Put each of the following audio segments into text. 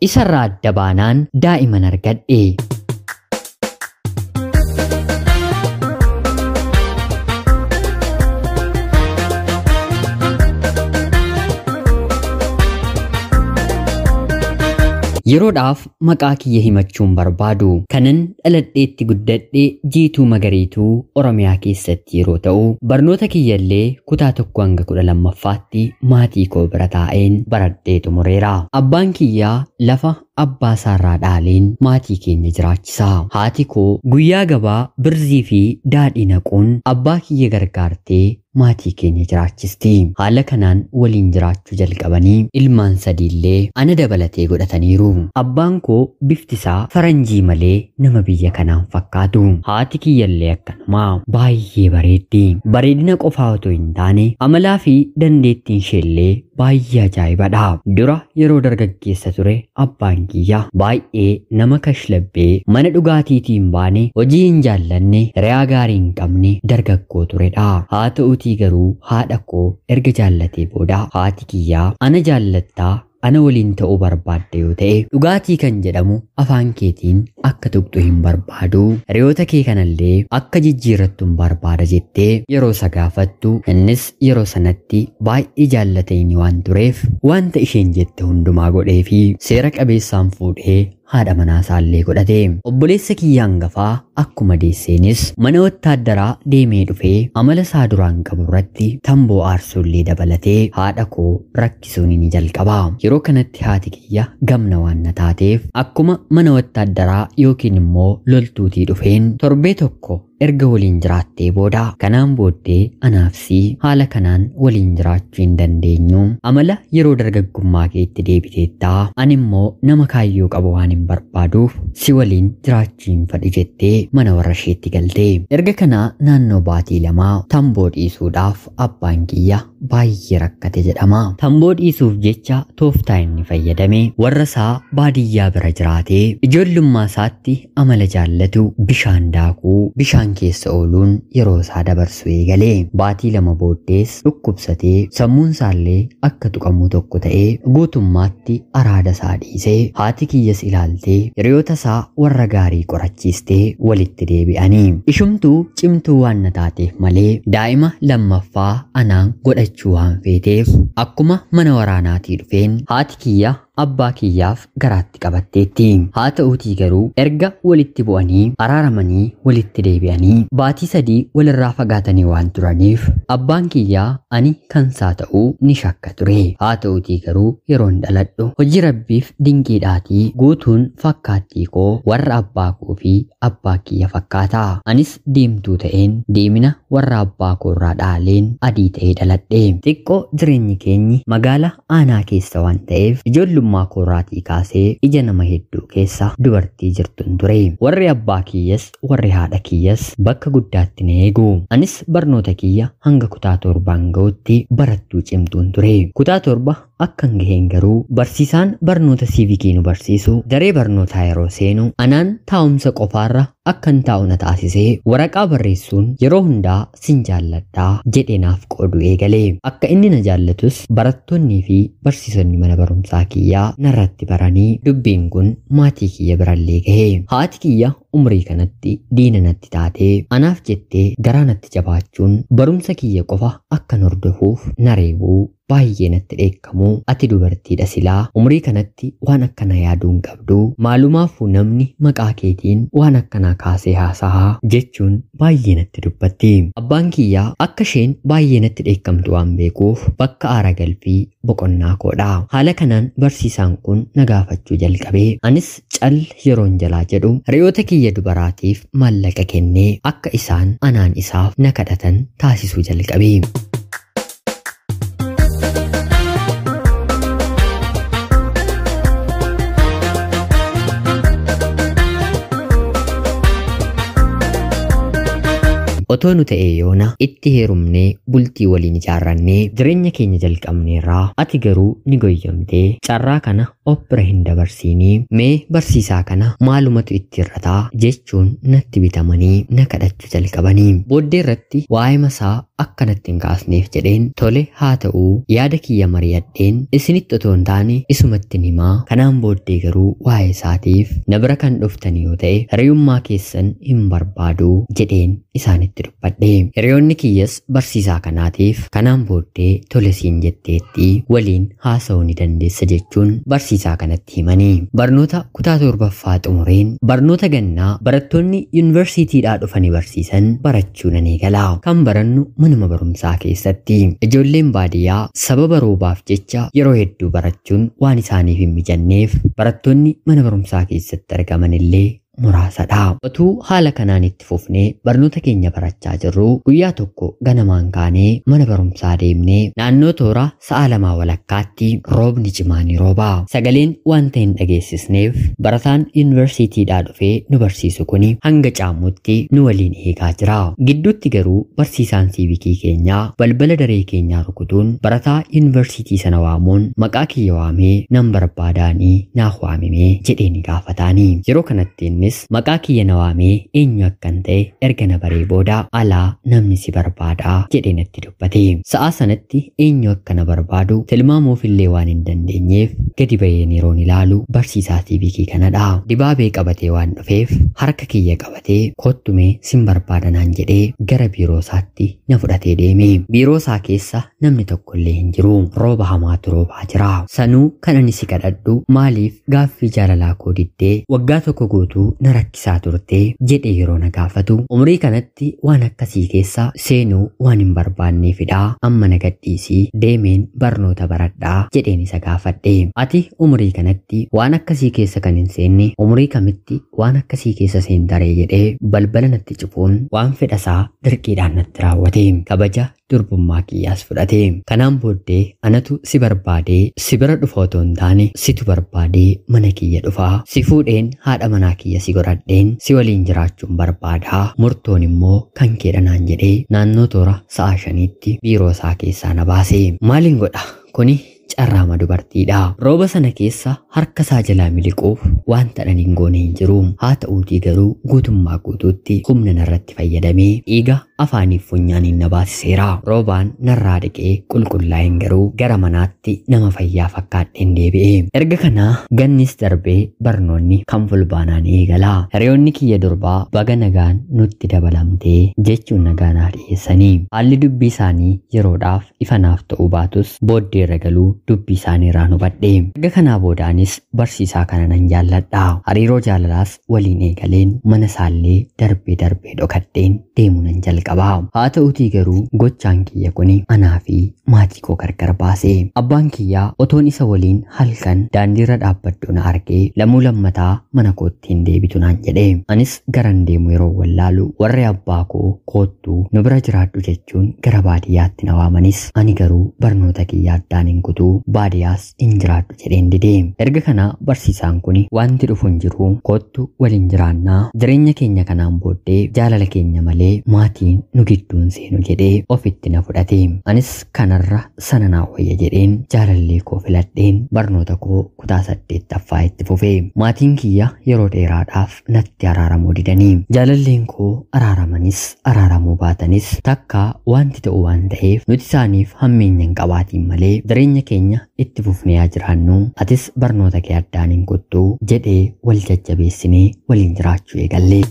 Isarraa adda baanaan daa'iman argadhe. Yeroodhaaf maqaa kiyya himachuun barbaadu. Kanan dhaladheetti guddadhe Jiituu Magariituu Oromiyaa keessatti yeroo ta'u, barnoota kiyyallee kutaa 1 hanga 12ffaatti maatii koo bira taa'een baradhee xumureera. Abbaan kiyyaa lafa abbaa isaarraa dhaaleen maatii keenya jiraachisa. Haati koo guyyaa gabaa birzii fi daadhii naquun abbaa kiyya gargaartee maatii keenya jiraachisti. Haala kanaan waliin jiraachuu jalqabanii ilmaan sadiillee ana dabalatee godhataniiru. Abbaan koo bifti isaa faranjii malee nama biyya kanaan fakkaatu. Haati kiyyallee akkanumaa baay'ee bareeddi. Bareedina qofaa otoo hin taane amalaa fi dandeettiin isheellee baay'ee ajaa'ibadha. Dura yeroo dargaggeessa ture abbaan kiyya baay'ee nama kashlabbee mana dhugaatiitii hin baane, hojii hin jaallanne, hiriyaa gaarii hin qabne dargaggoo turedha. Haa ta'uutii garuu haadha koo erga jaallatee booda haati kiyyaa ana jaallattaa ana waliin ta'uu barbaadde yoo ta'e dhugaatii kan jedhamu afaan keetiin akka tuqxu hin barbaadu, hiriyoota kee kanallee akka jijjiirrattu hin barbaada jettee yeroo isa gaafattu, innis yeroo sanatti baay'ee jaallateenii waan tureef wanta isheen jette hundumaa godhee fi seera qabeessaan fuudhee haadha manaa isaallee godhate. Obboleessa kiyya hangafaa akkuma deesseenis mana wattaaddaraa deemee dhufee amala isaa duraan qabu irratti tamboo aarsuullee dabalatee haadha koo rakkisuun ni jalqaba. Yeroo kanatti haati kiyya gamna waan na taateef akkuma mana wattaaddaraa yookiin immoo loltuutii dhufeen torbee tokko erga waliin jiraattee booda kanaan booddee anaafsi haala kanaan waliin jiraachuu hin dandeenyu. Amala yeroo dargaggummaa keetti deebiteettaa, ani immoo nama kaayyoo qabu waan hin barbaaduuf si waliin jiraachuu hin fedhu jettee mana warra isheetti galte. Erga kanaa naannoo baatii 2 tamboo dhiisuudhaaf abbaan kiyya baay'ee rakkate jedhama. Tamboo dhiisuuf jecha tooftaa inni fayyadame warra isaa baadiyyaa bira jiraatee ijoollummaa isaatti amala jaallatu bishaan daakuu, bishaan keessa ooluun yeroo isaa dabarsu eegalee. Baatii 2 booddees dhukkubsatee sammuun isaallee akka tuqamuu tokko ta'ee guutummaatti araada isaa dhiisee haati kiyyas ilaaltee hiriyoota isaa warra gaarii qorachiistee walitti deebi'anii. Ishumtuu cimtuu waan na taateef malee daa'ima lammaffaa anaan godhachuu waan feeteef akkuma mana waraanaatii dhufeen haati kiyya abbaa kiyyaaf garaatti qabatteetti. Haa ta'uutii garuu erga walitti bu'anii araaramanii walitti deebi'anii baatii 3 walirraa fagaatanii waan turaniif abbaan kiyyaa ani kansaa ta'uu ni shakka ture. Haa ta'uutii garuu yeroon dhaladhu hojii rabbiif dinqiidhaatii guutuun fakkaattii koo warra abbaa koo fi abbaa kiyya fakkaata. Anis diimtuu ta'een diimina warra abbaa koo irraa dhaaleen adii ta'ee dhaladhe. Xiqqoo jireenyi keenyi magaala aanaa keessa waan ta'eef ijoollummaa kooraatii kaasee ija nama hedduu keessa dubartii jirtun ture. Warri abbaa kiyyas warri haadha kiyyas bakka guddaatti na eegu. Anis barnoota kiyya hanga kutaa 7 ga'utti barattuu cimtuun ture. Kutaa 7 akkan gaheen garuu barsiisaan barnoota siivikii nu barsiisu daree barnootaa yeroo seenu anaan taa'umsa qofaarra akkan taa'u na taasisee waraqaa barreessuun yeroo hundaa sin jaalladhaa jedhee naaf qoodu eegale. Akka inni na jaallatus barattoonnii fi barsiisonni mana barumsaa kiyyaa narratti baranii dubbiin kun maatii kiyya birallee gahe. Haati kiyya umrii kanatti diina natti taatee anaaf jettee garaa natti jabaachuun barumsa kiyya qofa akkan hordofuuf na reebuu, baay'ee natti dheekkamuu, ati dubartiidha silaa umrii kanatti waan akkana yaaduu hin qabdu, maalumaafuu namni maqaa keetiin waan akkanaa kaasee haasahaa jechuun baay'ee natti dubbatti. Abbaan kiyyaa akka isheen baay'ee natti dheekkamtu waan beekuuf bakka aara galfii boqonnaa koodha. Haala kanaan barsiisaan kun na gaafachuu jalqabee anis cal yeroon jalaa jedhu hiriyoota kiyya dubaraatiif maallaqa kennee akka isaan anaan isaaf na kadhatan taasisuu jalqabe. Otoo nu ta'ee yoona itti heerumnee bultii waliin ijaarrannee jireenya keenya jalqabneerraa, ati garuu ni goyyamtee carraa kana of bira hin dabarsiinii, mee barsiisaa kana maalumatu itti irrataa jechuun natti bitamanii na kadhachuu jalqabanii. Booddee irratti waa'ee masaa akka natti hin kaasneef jedheen tole haa ta'uu yaada kiyya mari'adheen isinitti otoo hin taane isumatti himaa, kanaan booddee garuu waa'ee isaatiif na bira kan dhuftan yoo ta'e hiriyummaa keessan hin barbaadu jedheen isaanitti dubbadhe. Hiriyoonni kiyyas barsiisaa kanaatiif kanaan booddee tole siin jetteetti waliin haasa'uu ni dandeessa jechuun barsiisaa kanatti himanii. Barnoota kutaa 7ffaa xumureen barnoota gannaa barattoonni yuunivarsiitiidhaa dhufanii barsiisan barachuu nan eegala. Kan barannu manuma barumsaa keessatti. Ijoolleen baadiyyaa sababa roobaaf jecha yeroo hedduu barachuun waan isaaniif hin mijanneef barattoonni mana barumsaa keessatti argaman illee muraasadha. Otuu haala kanaan itti fufnee barnoota keenya barachaa jirru guyyaa tokko ganamaan kaanee mana barumsaa deemnee naannoo toora sa'a 2 walakkaatti roobni cimaa ni rooba. Sagaleen wanta hin dhageessisneef barataan yuunivarsiitiidhaa dhufee nu barsiisu kuni hanga caamutti nu waliin eegaa jira. Gidduutti garuu barsiisaan siivikii keenyaa balbala daree keenyaa rukutuun barataa yuunivarsiitii sana waamuun maqaa kiyya waamee nan barbaadaanii naaf waamimee jedhee ni gaafataanii. Yeroo kanatti innis maqaa kiyya na waamee eenyu akkan ta'e erga na baree booda alaa namni si barbaadaa jedhee natti dubbate. Sa'a sanatti eenyu akka na barbaadu tilmaamuuf illee waan hin dandeenyeef gadi ba'een yeroon ilaalu barsiisaa siivikii kanadha. Dibaabee qabatee waan dhufeef harka kiyya qabatee kottumee sin barbaada naan jedhee gara biiroo isaatti na fudhatee deeme. Biiroo isaa keessa namni tokko illee hin jiru. Rooba hamaatu roobaa jira. Sanuu kan ani si kadhadhu maaliif gaaffii jaalalaa koo diddee waggaa tokko guutuu na rakkisaa turte jedhe yeroo na gaafatu, umrii kanatti waan akkasii keessa seenuu waan hin barbaanneefidha, amma na gadhiisii deemeen barnoota baradhaa jedheen isa gaafadhe. Ati umrii kanatti waan akkasii keessa kan hin seenne umrii kamitti waan akkasii keessa seentaree jedhee balbala natti cufuun waan fedhasaa dirqiidhaan natti raawwate. Kabaja durbummaa kiyyaas fudhate. Kanaan booddee anatu si barbaadee si bira dhufa otoo hin taane situ barbaadee mana kiyya dhufaa, si fuudheen haadha manaa kiyya si godhadheen si waliin jiraachuun barbaadaa, murtoon immoo kan keedha naan jedhee naannoo toora sa'a 5tti biiroo isaa keessaa na baase. Maaliin godha? Kuni carraama dubartiidha. Rooba sana keessa harka isaa jalaa miliquuf wanta ani hin goone hin jiru. Haa ta'uutii garuu guutummaa guutuutti humna narratti fayyadamee dhiiga afaaniif funyaaniin na baasiseera. Roobaan narraa dhiqee qulqullaa'een garuu gara manaatti nama fayyaa fakkaadheen deebi'e. Erga kanaa gannis darbee barnoonni kan fulbaanaan eegala. Hiriyoonni kiyya durbaa baga nagaan nutti dabalamtee jechuun nagaa naa dhiyeessanii. Haalli dubbii isaanii yeroodhaaf ifanaaf ta'uu baatus booddeerra galuu dubbii isaanii irraa hubadhe. Erga kanaa boodaanis barsiisaa kana nan jaalladha. Hariiroo jaalalaas waliin eegaleen mana isaallee darbee darbee dhokadheen deemuu nan jalqaba. Haa ta'uutii garuu gochaan kiyya kuni anaa fi maatii koo gargar baase. Abbaan kiyyaa otoon isa waliin halkan daandiirra dhaabbadhu na argee lamuu lammataa mana kootti hin deebitu naan jedhe. Anis garan deemu yeroo wallaalu warri abbaa koo koottuu nu bira jiraadhu jechuun gara baadiyyaatti na waamanis ani garuu barnoota kiyya addaan hin kutuu baadiyyaas hin jiraadhu jedheen dide. Erga kana barsiisaan kun wanti dhufu hin jiru, kottu waliin jiraannaa, jireenya keenya kanaan booddee jaalala keenya malee maatiin nu gidduun seenu jedhee ofitti na fudhate. Anis kanarra sana naa wayya jedheen jaalallee koo filadheen barnoota koo kutaa 8ffaa itti fufe. Maatiin kiyya yeroo dheeraadhaaf natti araaramuu didanii. Jaalalleen koo araaramanis araaramuu baatanis takka wanti ta'u waan ta'eef nuti isaaniif hammeenya hin qabaatiin malee jireenya keenya itti fufnee haa jiraannu, atis barnoota kee addaan hin kuttuu jedhee wal jajjabeessinee waliin jiraachuu eegalle.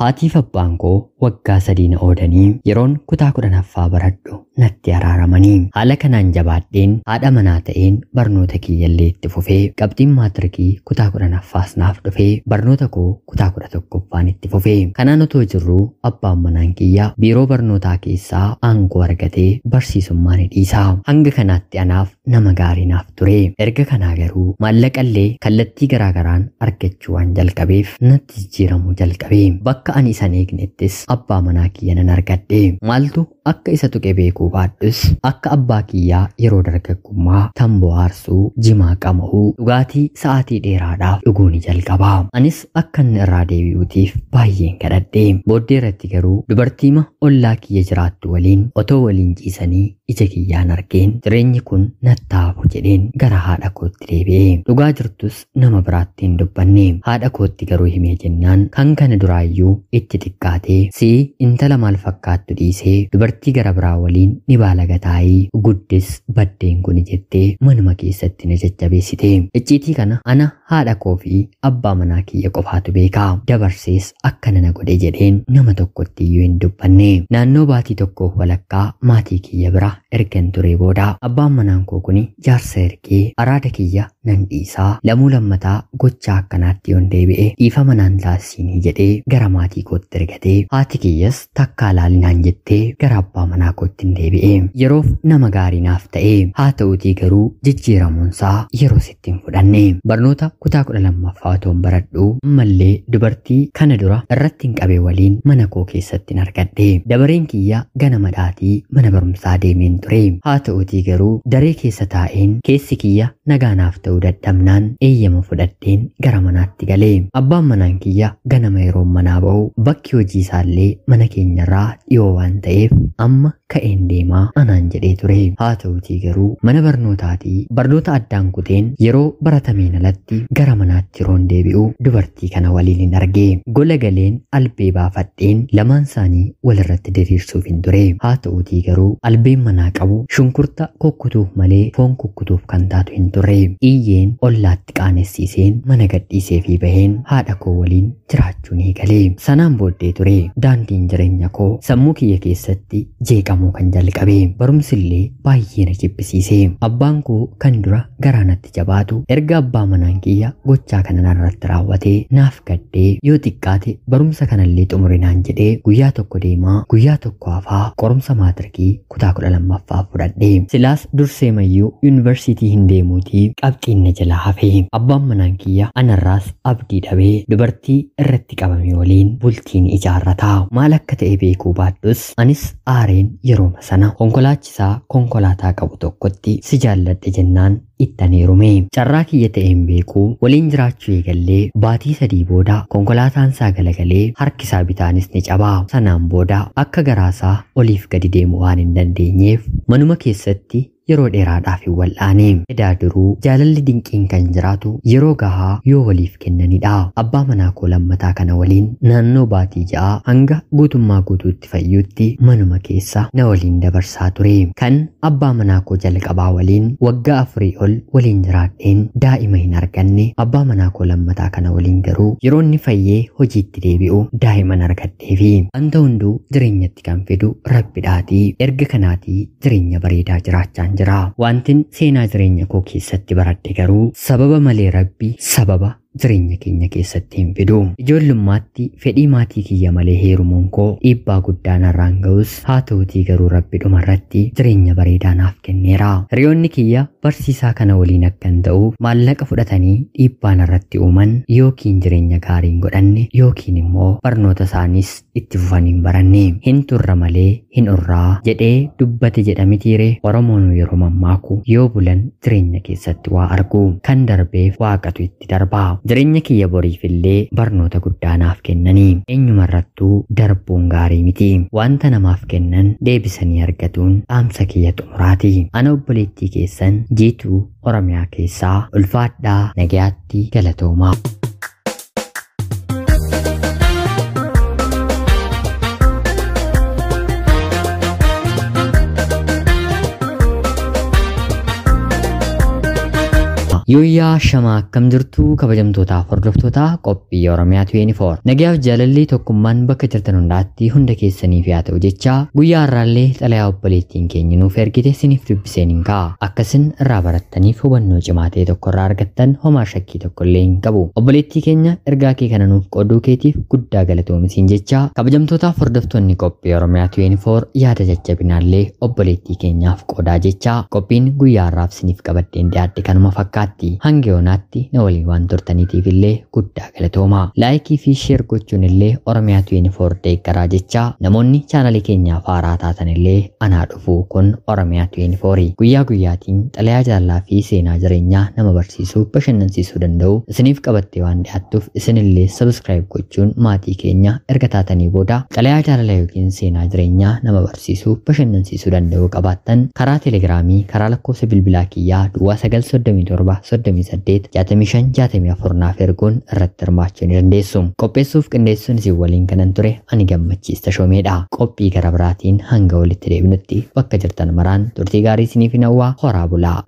Haatiif abbaan koo waggaa 3 na oodanii yeroon kutaa 10ffaa baradhu natti araaramanii. Haala kanaan jabaadheen haadha manaa ta'een barnoota kiyyallee itti fufee qabxiin maatirikii kutaa 10ffaas naaf dhufee barnoota koo kutaa 11ffaan itti fufee. Kanaan otoo jirruu abbaan manaan kiyya biiroo barnootaa keessaa aangoo argatee barsiisummaa ni dhiisa. Hanga kanaatti anaaf nama gaarii naaf ture. Erga kanaa garuu maallaqallee kallattii garaagaraan argachuu waan jalqabeef natti jijjiiramuu jalqabe. Bakka ani isan eegnettis abbaa manaa kiyya nan argadhe. Maaltu akka isa tuqe beekuu baadhus akka abbaa kiyyaa yeroo dargaggummaa tamboo aarsuu, jimaa qama'uu, dhugaatii sa'aatii dheeraadhaaf dhuguu ni jalqaba. Anis akka inni irraa deebi'uutiif baay'een kadhadhe. Booddee irratti garuu dubartiima ollaa kiyya jiraattu waliin otoo waliin ciisanii ija kiyyaan argeen jireenyi kun nattaafu jedheen gara haadha kootti deebi'e. Dhugaa jirtus nama biraatti hin dubbanne. Haadha kootti garuu himee jennaan kan kana duraayyuu itti xiqqaatee si intala maal fakkaattu dhiisee dubartii gara biraa waliin ni baalagataayii guddis baddeen kun jettee manuma keessatti na jajjabeessite. Icciitii kana ana haadha koo fi abbaa manaa kiyya qofaatu beeka. Dabarsees akkana na godhe jedheen nama tokkotti iyyuu hin dubbanne. Naannoo baatii tokkoof walakkaa maatii kiyya bira ergan ture booda abbaan manaan koo kuni jaarsa ergee araada kiyya nan dhiisaa lamuu lammataa gochaa akkanaatti yoon deebi'e dhiifama naan taasisinii jedhee gara maatii kootti ergatee haati kiyyas takkaa laalinaan jettee gara abbaa manaa kootti hin deebi'e. Yeroof nama gaarii naaf ta'e haa ta'uutii garuu jijjiiramuunsaa yeroo sitti hin fudhanne. Barnoota kutaa 12ffaa otoon baradhu ammallee dubartii kana dura irratti hin qabe waliin mana koo keessatti hin argadhe. Dabareen kiyya ganama dhaatii mana barumsaa deemeen ture. Haa ta'uutii garuu daree keessa taa'een keessi kiyya nagaa naaf ta'uu dadhabnaan eeyyama fudhadheen gara manaatti galee. Abbaan manaan kiyya ganama yeroo manaa ba'u bakki hojii isaallee mana keenyarraa dhiyoo waan ta'eef amma ka'een deemaa anaan jedhee ture. Haa ta'uutii garuu mana barnootaatii barnoota addaan kuteen yeroo baratameen alatti gara manaatti yeroon deebi'u dubartii kana waliin hin arge. Gola galeen albee baafadheen lamaan isaanii walirratti diriirsuuf hin ture. Haa ta'uutii garuu albeen manaa qabu shunkurta kukkutuuf malee foon kukkutuuf kan taatu hin turre. Iyyeen ollaatti qaanessiiseen mana gadhiisee fi baheen haadha koo waliin jiraachuu ni eegale. Sanaan booddee ture daandiin jireenya koo sammuu kiyya keessatti jeeqamuu kan jalqabe. Barumsillee baay'ee na jibbisiise. Abbaan koo kan dura garaa natti jabaatu erga abbaa manaan kiyya gochaa kana narratti raawwatee naaf gaddee yoo xiqqaate barumsa kanallee xumurinaan jedhee guyyaa tokko deemaa guyyaa tokko hafaa qorumsa maatirikii kutaa 12ffaa fudhadhe. Silaas dursee mayyuu yuunivarsiitii hin deemuutii qabxiin na jalaa hafe. Abbaan manaan kiyya anarraas abdii dhabee dubartii irratti qabame waliin bultiin ijaarrata. Maal akka ta'e beekuu baadhus anis aareen yerooma sana konkolaachisaa konkolaataa qabu tokkotti si jaalladhe jennaan ittan heerume. Carraa kiyya ta'een beekuu waliin jiraachuu eegallee baatii 3 booda konkolaataan isaa galagalee harki isaa bitaanis ni cabaa. Sanaan booda akka garaasaa oliif gadi deemu waan hin dandeenyeef manuma keessatti yeroo dheeraadhaaf hin wal'aane. Edaa duruu jaalalli dinqiin kan jiraatu yeroo gahaa yoo waliif kennanidha. Abbaa manaa koo lammataa kana waliin naannoo baatii 6 hanga guutummaa guutuutti fayyuutti manuma keessa na waliin dabarsaa ture. Kan abbaa manaa koo jalqabaa waliin waggaa 4 ol waliin jiraadheen daa'ima hin arganne. Abbaa manaa koo lammataa kana waliin garuu yeroo inni fayyee hojiitti deebi'u daa'ima argadheefi. Wanta hunduu jireenyatti kan fidu Rabbidhaatii. Erga kanaatii jireenya bareedaa jiraachaa jira. Wantin seenaa jireenya koo keessatti baradhe garuu sababa malee Rabbi sababa jireenya keenya keessatti hin fidu. Ijoollummaatti fedhii maatii kiyya malee heerumuun koo dhiibbaa guddaa narraan ga'us haa ta'utii garuu Rabbi dhumarratti jireenya bareedaa naaf kenneera. Hiriyoonni kiyya barsiisaa kana waliin akkan ta'uuf maallaqa fudhatanii dhiibbaa narratti uuman yookiin jireenya gaarii hin godhanne yookiin immoo barnoota isaaniis itti fufanii hin baranne. Hin turra malee hin urraa jedhee dubbate jedhamitiire Oromoon yeroo mammaaku yoo bulan jireenya keessatti waa argu kan darbeef waaqatu itti darba. Jireenya kiyya boriifillee barnoota guddaa naaf kennanii eenyumarrattuu darbuun gaarii miti. Wanta namaaf kennan deebisanii argatuun dhaamsa kiyya xumuraati. Ana obboleettii keessan Jiituu Oromiyaa keessaa ulfaadhaa nagayaatti galatoomaa. Yooyyaa shamaa akkam jirtu kabajamtootaaf hordoftoota qophii Oromiyaa 24. Nagayaaf jaalalli tokkummaan bakka jirtan hundaatti hunda keessaniif haa ta'u jecha guyyaa har'aallee xalayaa obboleettiin keenya nuuf ergite siniif dubbiseen hin ka'a. Akkasin irraa barattaniif hubannoo cimaa ta'e tokko irraa argattan homaa shakkii tokko illee hin qabu. Obboleettii keenya ergaa kee kana nuuf qooduu keetiif guddaa galatoomisiin jecha kabajamtootaaf hordoftoonni qophii Oromiyaa 24 yaada jajjabinaallee obboleettii keenyaaf qoodaa jecha qophiin guyyaa har'aaf siniif qabadheen dhiyaadhe kanuma fakkaatti. xumuraatti. Hanga yoonaatti na waliin waan turtaniitiif illee guddaa galatoomaa. Laayikii fi sheer gochuun illee Oromiyaa 24 deeggaraa jechaa, namoonni chaanalii keenyaaf haaraa taatan illee anaa dhufu. Kun Oromiyaa 24 guyyaa guyyaatiin xalayaa jaalalaa fi seenaa jireenyaa nama barsiisuu, bashannansiisuu danda'u isiniif qabattee waan dhiyaattuuf, isinillee subscribe gochuun maatii keenya erga taatanii booda xalayaa jaalalaa yookiin seenaa jireenyaa nama barsiisuu, bashannansiisuu danda'u qabaattan karaa telegiraamii, karaa lakkoofsa bilbilaa kiyyaa duwwaa 937 38 65 64 naaf erguun irratti hirmaachuu ni dandeessu. Qopheessuuf qindeessuun isin waliin kanan ture ani Gammachiis Tashoomeedha. Qophii gara biraatiin hanga walitti deebinutti bakka jirtan maraan turtii gaarii isiniif hawwaa, horaa bulaa.